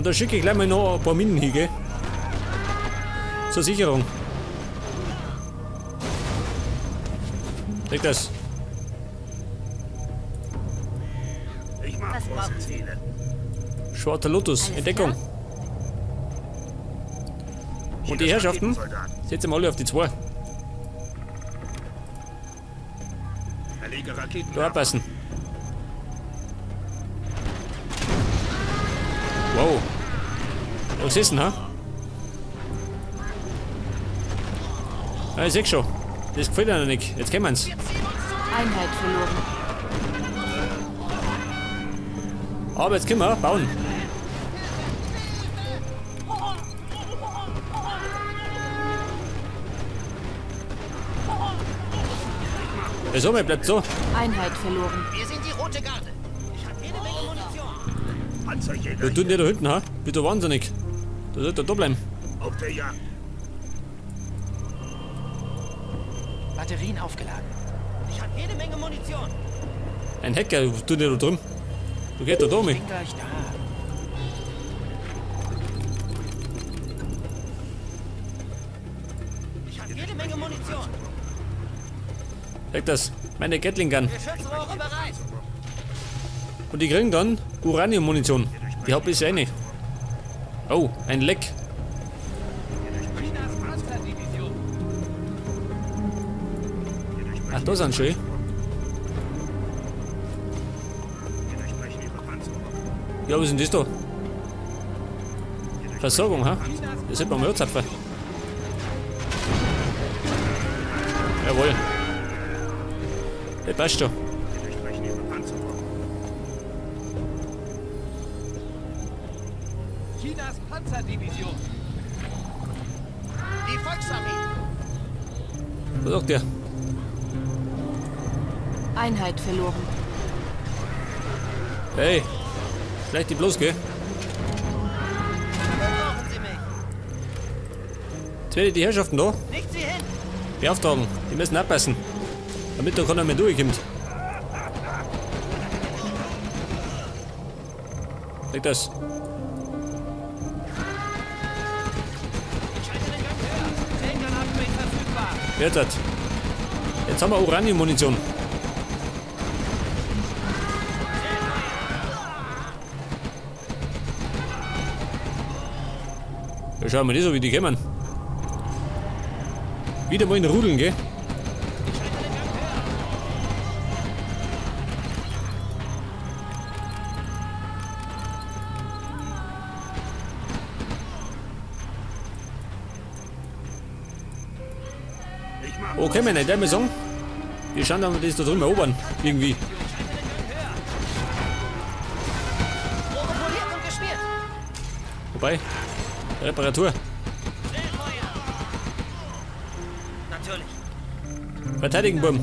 da schicke ich gleich mal noch ein paar Minen hin, gell? Zur Sicherung. Leg das. Ich mach große Ziele. Schwarzer Lotus, Entdeckung. Und die Herrschaften setzen wir alle auf die 2. Da aufpassen. Wow. Was ist denn, ha? Ah, ich seh schon. Das gefällt ihnen nicht. Jetzt kennen wir's. Einheit verloren. Aber jetzt können wir bauen. Ja, so, bleibt so. Einheit verloren. Wir sind die Rote Garde. Ich habe jede Menge Munition. Was tut der da hinten, ha? Bist du wahnsinnig? Da sollte er da bleiben. Auf der Jagd. Batterien aufgeladen. Ich habe jede Menge Munition. Ein Hacker, was tut der da drüben? Du gehst da da mit. Ich bin gleich da. Ich habe jede Menge Munition. Sag das, meine Gatling Gun. Geschützrohre bereit. Und die kriegen dann Uranium-Munition. Die hab ich eine. Oh, ein Leck. Ach, da sind schon. Ja, was ist denn das da? Versorgung, ha? Das sollte man mal anzapfen. Jawohl. Das passt schon. Chinas Panzerdivision. Die Volksarmee. Was sagt der? Einheit verloren. Hey, vielleicht die bloß, gell? Brauchen Sie mich. Jetzt werde ich die Herrschaften da Nicht Sie hin. beauftragen. Die müssen abpassen, damit da keiner mehr durchkommt. Leg das. Ich schalte den Gang höher. Zählgranaten verfügbar. Jetzt hat. Jetzt haben wir Uranium-Munition. Ja, schauen wir nicht so, wie die kommen. Wieder mal in Rudeln, gell? Okay, meine Damen und Herren, wir schauen dann, das da drüben erobern. Irgendwie. Wobei, Reparatur. Natürlich. Verteidigen, Bumm.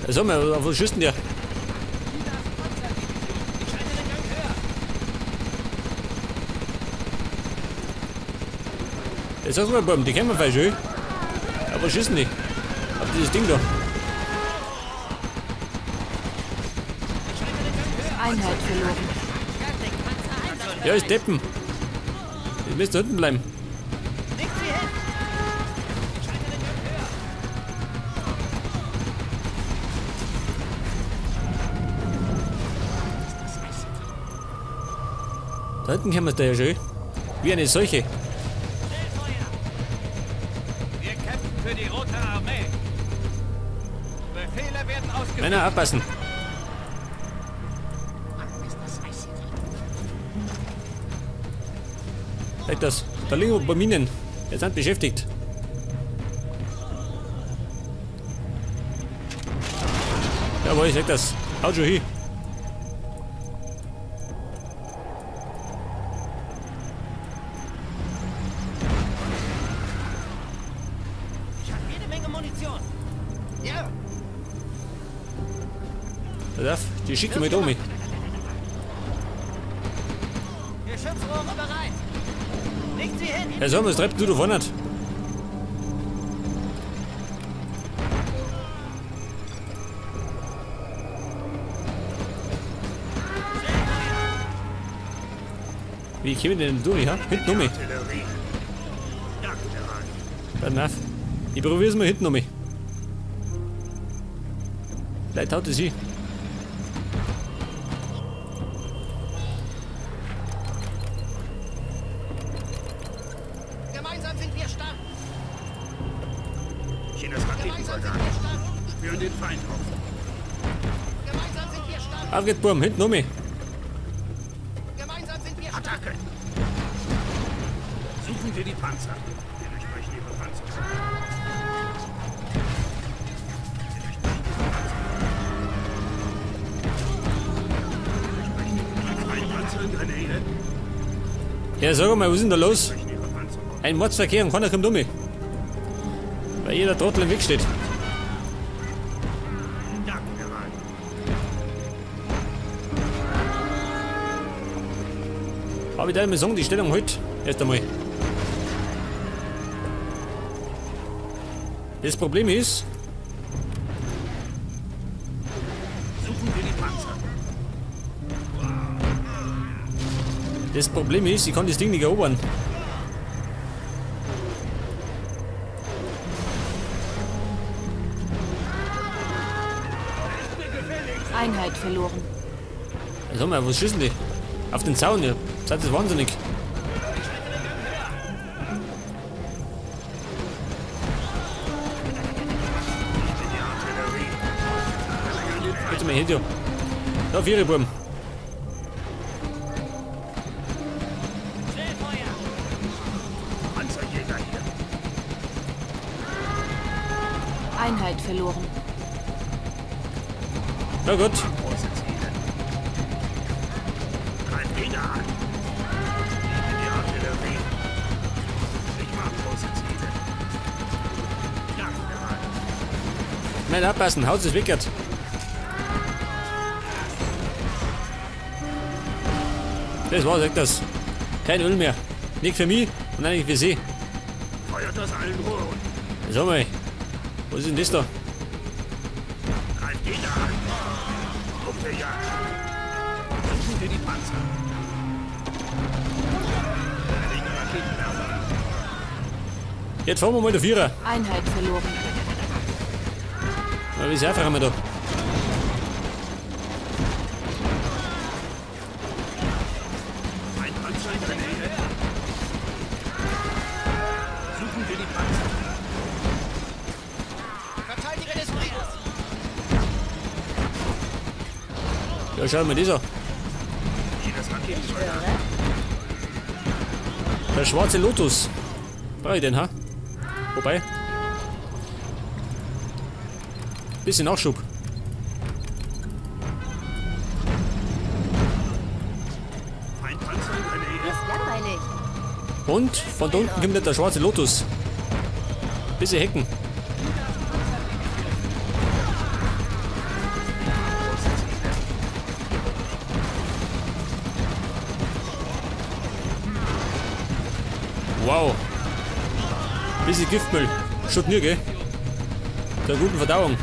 Sag mal, auf was schießt denn der? Jetzt sag mal, Bumm, die kennen wir falsch, eh? Aber was schießen die? Auf dieses Ding da. Einheit verloren. Ja, ist Deppen. Ich müsste unten bleiben. Da hinten kommen wir da ja schön. Wie eine Seuche. Wir kämpfen für die Rote Armee. Befehle werden ausgeführt. Männer, aufpassen. Leg das. Da liegen ein paar Minen. Wir sind beschäftigt. Jawohl, ich leg das. Haut schon hin. Ich habe jede Menge Munition. Ja. Da darf die schicke mit um. Geschützrohre bereit. Nicht sie hin. Ja, so, was treibt du da vorne? Wie käme denn durch, ha? Hinten um mich. Pass mal auf. Ich probier's mal hinten um mich. Vielleicht haut es sie. Gemeinsam sind wir stark. Chinas Raketensoldaten spüren den Feind auf. Gemeinsam sind wir stark. Auf geht's, Burm, hinten um mich. Gemeinsam sind wir stark. Attacke! Suchen wir die Panzer. Wir durchbrechen ihre Panzer. Wir durchbrechen ihre Panzer. Wir durchbrechen ihre Panzer. Ein Panzer in der Nähe. Ja, sag mal, was ist denn da los? Wir durchbrechen ihre Panzer. Ein Mordsverkehr und keiner kommt um mich. Weil jeder Trottel im Weg steht. Jagdbereit. Aber ich darf mal sagen, die Stellung heute erst einmal. Das Problem ist, Suchen wir die Panzer. das Problem ist, ich kann das Ding nicht erobern. Einheit verloren. Sag mal, was schießen die? Auf den Zaun, ja. Seid ihr wahnsinnig? Ich bin die Artillerie. Spüren den Feind. Bitte mal hin, ja. Da, vier Buben. Schnellfeuer. Panzerjäger hier. Einheit verloren. Na gut. Große Ziele. Greift jeder an. Ich bin die Artillerie. Ich mach große Ziele. Jagdbereit. Nein, aufpassen, Haus ist wickert. Das war's, sagt das. Kein Öl mehr. Nicht für mich und auch nicht für sie. Feuert aus allen Rohren. Sag mal, was ist denn das da? Greift jeder an. Auf der Jagd. Suchen wir die Panzer. Legen Raketenwerfer. Jetzt fahren wir mal der Vierer. Einheit verloren. Na, wie ist einfacher wir da? Ein Panzer in der Nähe. Suchen wir die Panzer. Verteidiger des Friedens. Ja, schau mal das an. Chinas Raketensoldat. Der schwarze Lotus. Brauche ich den, ha? Wobei. Bisschen Nachschub. Feindpanzer in der Nähe. Ist langweilig. Und von da unten kommt der schwarze Lotus. Bisschen hecken. Große Ziele. Wow. Bisschen Giftmüll. Schaut mir, gell? Der guten Verdauung.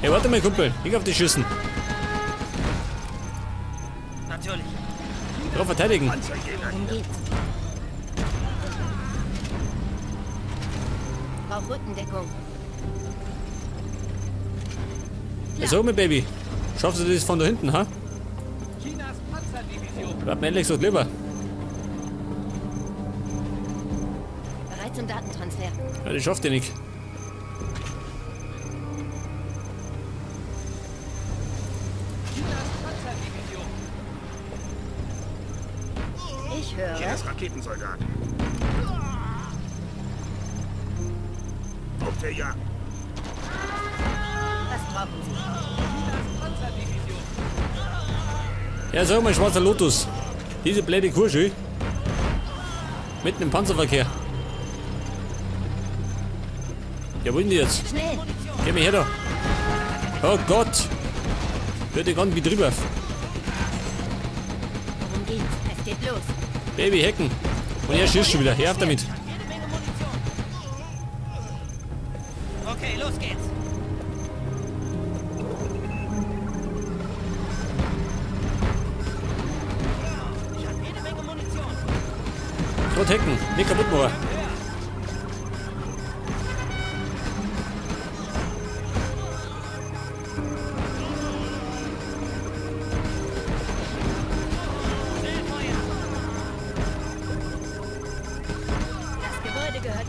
Hey, warte mal, Kumpel. Ich auf die Schüssen. Natürlich. Drauf verteidigen. Panzerjäger Worum hier. geht's? Brauch Rückendeckung. Ja. Sag mal, Baby. Schaffst du das von da hinten, ha? Chinas Panzerdivision. Bleib mir ehrlich gesagt lieber. Bereit zum Datentransfer. Ja, das schafft ihr nicht. Chinas Panzerdivision. Ich höre. Chinas Raketensoldat. Auf der Jagd. Was brauchen Sie? Chinas Panzerdivision. Ja, sag mal, schwarzer Lotus. Diese blöde Kursche. Mitten im Panzerverkehr. Ja, wo sind die jetzt? Schnell! Geh mir her da. Oh Gott. Hört den ganzen Betrieb auf. Worum geht's? Es geht los. Baby, hacken. Und er schießt schon wieder. Hör auf damit. Jede Menge Munition. Okay, los geht's. Gerade hacken, nicht kaputt machen.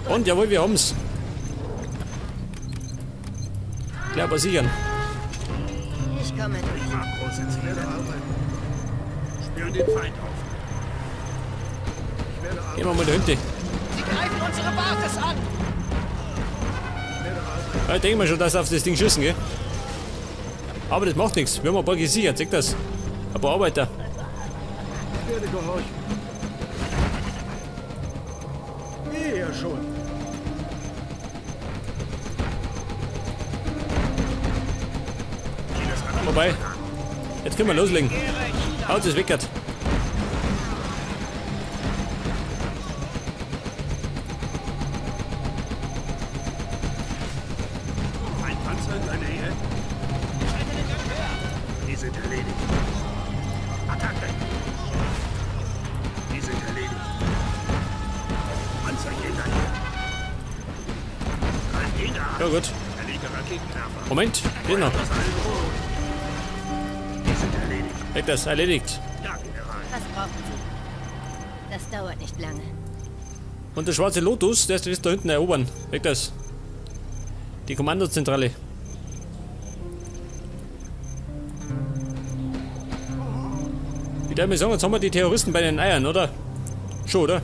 Und jawohl, wir haben's. Klar, aber sichern. Ich komme durch. Ich mag große Ziele. Spüren den Feind auf. Gehen wir mal dahinter. Sie greifen unsere Basis an. Ja, ich denke mal schon, dass sie auf das Ding schießen, gell? Aber das macht nichts. Wir haben ein paar gesichert, seht das? Ein paar Arbeiter. Ich werde gehorchen. Eher schon. Vorbei. Jetzt können wir loslegen. Haut es weg. Ein Panzer in der Nähe. Die sind erledigt. Attacke. Die sind erledigt. Panzerjäger hier. Ja gut. Moment, geht noch. Weg das, erledigt. Was brauchen Sie? Das dauert nicht lange. Und der schwarze Lotus, der ist da hinten erobern. Weg das. Die Kommandozentrale. Ich darf mir sagen, jetzt haben wir die Terroristen bei den Eiern, oder? Schon, oder?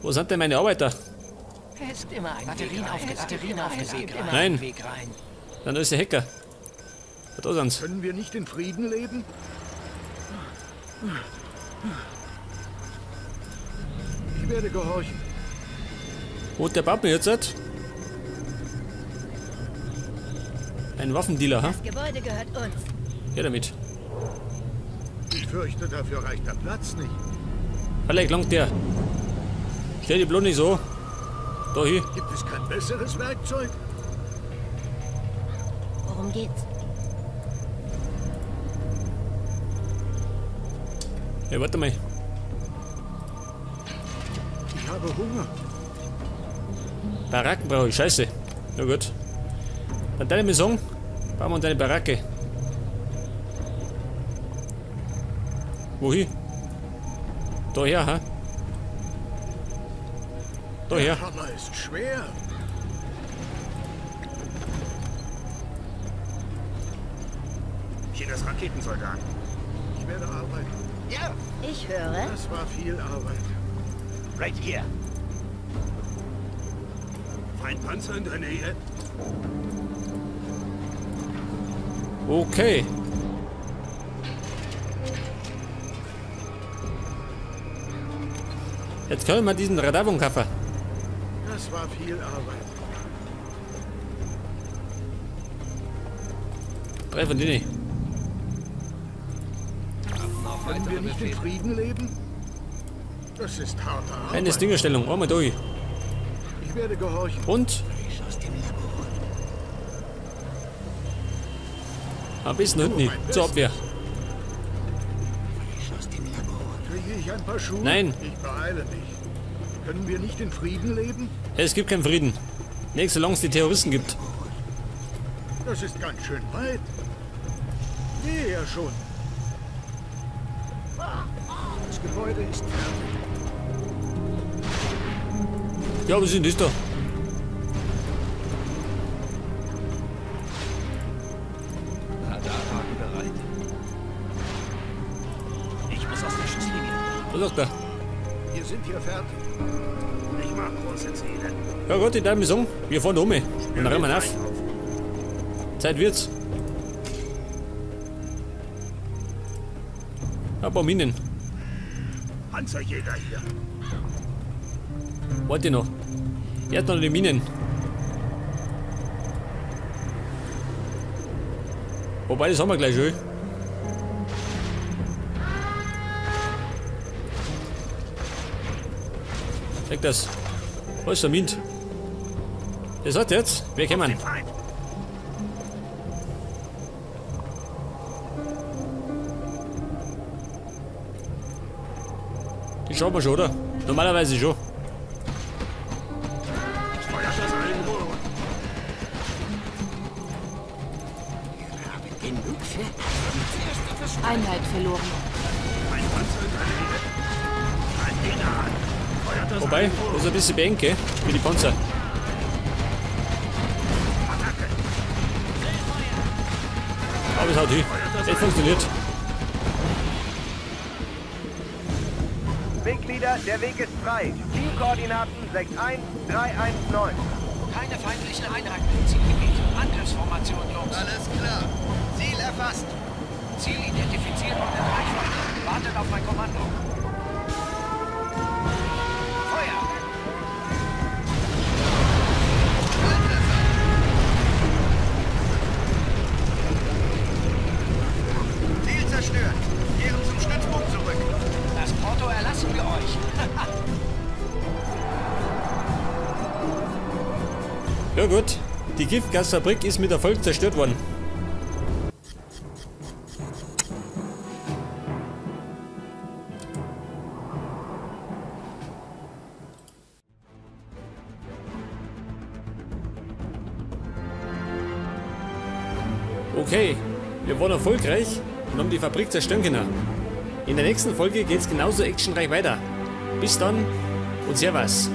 Wo sind denn meine Arbeiter? Ist immer ein Batterien aufgeladen. Nein. Dann ist der Hacker. Da sind's. Können wir nicht in Frieden leben? Ich werde gehorchen. Wo der Pappen jetzt? Ein Waffendealer, ha? Das Gebäude gehört uns. Ja, damit. Ich fürchte, dafür reicht der Platz nicht. Vielleicht langt der. Stell die bloß nicht so. Da hier. Gibt es kein besseres Werkzeug? Worum geht's? Hey, warte mal. Ich habe Hunger. Baracken brauche ich. Scheiße. Na gut. Dann deine Mission. Bauen wir uns eine Baracke. Wohin? Daher, ha? Daher. Der Hammer ist schwer. Chinas Raketensoldat. Ich werde arbeiten. Ja. Ich höre. Das war viel Arbeit. Right here. Feindpanzer in der Nähe. Okay. Jetzt können wir diesen Radavon kaufen. Das war viel Arbeit. 3 von denen. Können wir nicht in Frieden leben? Das ist harte Arbeit. Eine Dingerstellung, einmal durch. Ich werde gehorchen. Und? Am besten hinten zur Abwehr. Kriege ich ein paar Schuhe? Nein. Ich beeile mich. Können wir nicht in Frieden leben? Es gibt keinen Frieden. Nicht, solange es die Terroristen gibt. Das ist ganz schön weit. Geh ja schon. Das Gebäude ist fertig. Ja, was ist denn das da? Radarwagen bereit. Ich muss aus der Schusslinie. Was sagt er? Wir sind hier fertig. Ich mag große Ziele. Ja gut, ich darf mir sagen, wir fahren um. Und dann rennen wir auf. Zeit wird's. Ein paar Minen. Panzerjäger hier. Warte noch. Erst noch die Minen. Wobei, das haben wir gleich schon. Zeig das. Was ist der Mint? Das hat jetzt. Wer kommen? Ich schau mal schon, oder? Normalerweise schon. Einheit verloren. Wobei, das ist ein bisschen Bänke für die Panzer. Aber es haut hin. Es funktioniert. Mitglieder, der Weg ist frei. Teamkoordinaten 61319. Keine feindlichen Einheiten im Zielgebiet. Angriffsformation, Jungs. Alles klar. Ziel erfasst. Ziel identifiziert und in Reichweite. Wartet auf mein Kommando. Feuer! Ziel zerstört. Kehren zum Stützpunkt zurück. Das Porto erlassen wir euch. Ja gut, die Giftgasfabrik ist mit Erfolg zerstört worden. Okay, wir waren erfolgreich und haben die Fabrik zerstören können. In der nächsten Folge geht's genauso actionreich weiter. Bis dann und Servus.